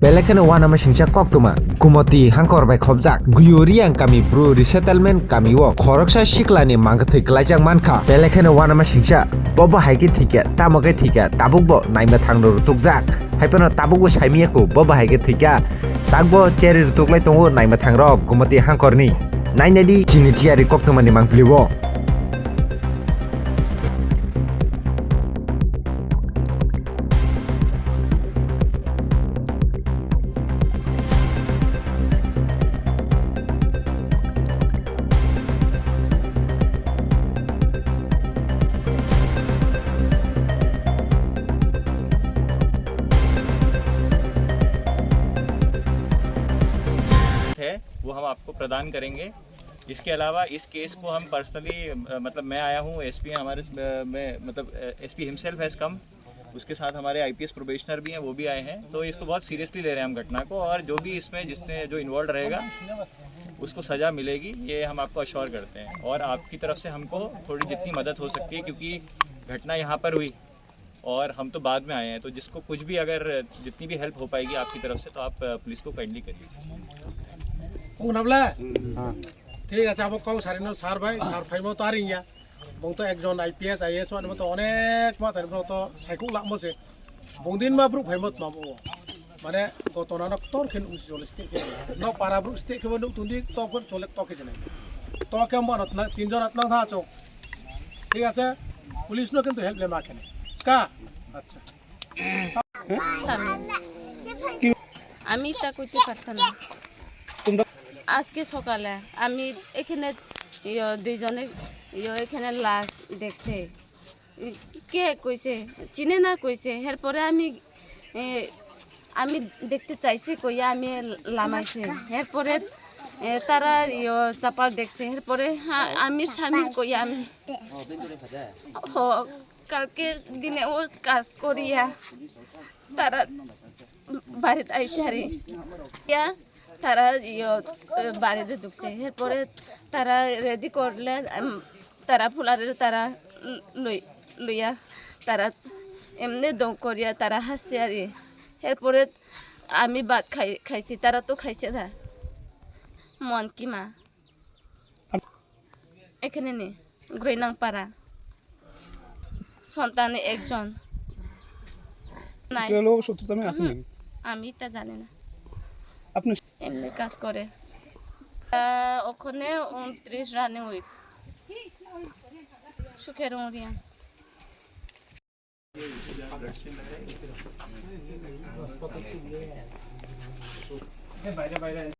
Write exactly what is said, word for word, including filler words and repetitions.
Belai kheno uanama singcha koktwma, Gumoti hangkor bai khopjak, Guyuriang kami bru resettlement kami o khoroksa siklani mangkwthwi kwlaijak mankha. Belai kheno uanama singcha, bo bo hai khe thwikha, tamo khe thwikha, tabuk bo naima thangno rutukjak. Haiphano tabuk bo saimiyako, bo bo hai khe thwikha. Takbo cherry rutuklai tongo naima thangrok Gumoti hangkorni. Nainadi chini tiyari koktwmani mangpili o. है, वो हम आपको प्रदान करेंगे। इसके अलावा इस केस को हम पर्सनली, मतलब, मैं आया हूँ, एसपी हैं हमारे, अ, मैं, मतलब, एसपी हिमसेल्फ हैज़ कम, उसके साथ हमारे आईपीएस प्रोबेशनर भी हैं, वो भी आए हैं। तो इसको बहुत सीरियसली ले रहे हैं हम घटना को, और जो भी इसमें, जिसने, जो इन्वॉल्व रहेगा, उसको सज़ा मिलेगी, ये हम आपको अश्योर करते हैं। और आपकी तरफ से हमको थोड़ी जितनी मदद हो सकती है, क्योंकि घटना यहाँ पर हुई और हम तो बाद में आए हैं, तो जिसको कुछ भी, अगर जितनी भी हेल्प हो पाएगी आपकी तरफ से, तो आप, अ, पुलिस को काइंडली करिए। Ung nabla? Thik ache, abo kok sarino sar bai, sar phaimo to aring ya. Bung to ekjon I P S, I A S wani to onek ma tani bro to saikuk lakmo se. Bung din ma bru phaimo tma bo. Mane gotona no ktor khen usi chole state khe. No para bru state khe bo nuk tundi to khe chole to khe chole. To khe mo no tinjon atna tha chok. Thik ache, police no kintu help le ma kene. Ska? Acha. স্বামী। আমি তা কইতে পারতাম না। আজকে সকালে আমি এখানে, ইয়ো, দুইজনে, ইয়ো, এখানে লাশ দেখছে। কে কইছে? চিনে না কইছে। এরপরে আমি, এ, আমি দেখতে চাইছি কইয়া আমি লামাইছি। এরপরে, এ, তারা, ইয়ো, চাপাল দেখছে। এরপরে, হ্যাঁ, আমি স্বামী কইয়া আমি, হ, কালকে দিনেও কাজ করিয়া তারা বাড়িত আইছে আরে। ইয়া, তারা, ইয়ো, বাড়িতে ঢুকছে। এরপরে তারা রেডি করলে, উম, তারা ফুলারে তারা লই-, লইয়া তারা এমনি দম করিয়া তারা হাসছে আরে। এরপরে আমি ভাত খাই-, খাইছি, তারা তো খাইছে না। মন কি মা? এখানে নেই, গ্রৈনাংপাড়া। সন্তান একজন। নাই। কেউ লোক শত্রুতা আমি আসেনি? হুম, আমি তা জানি না। আপনি এমনি কাজ করে। আহ, ওখানে ঊনত্রিশ রানিং উইক। সুখের উড়িয়া।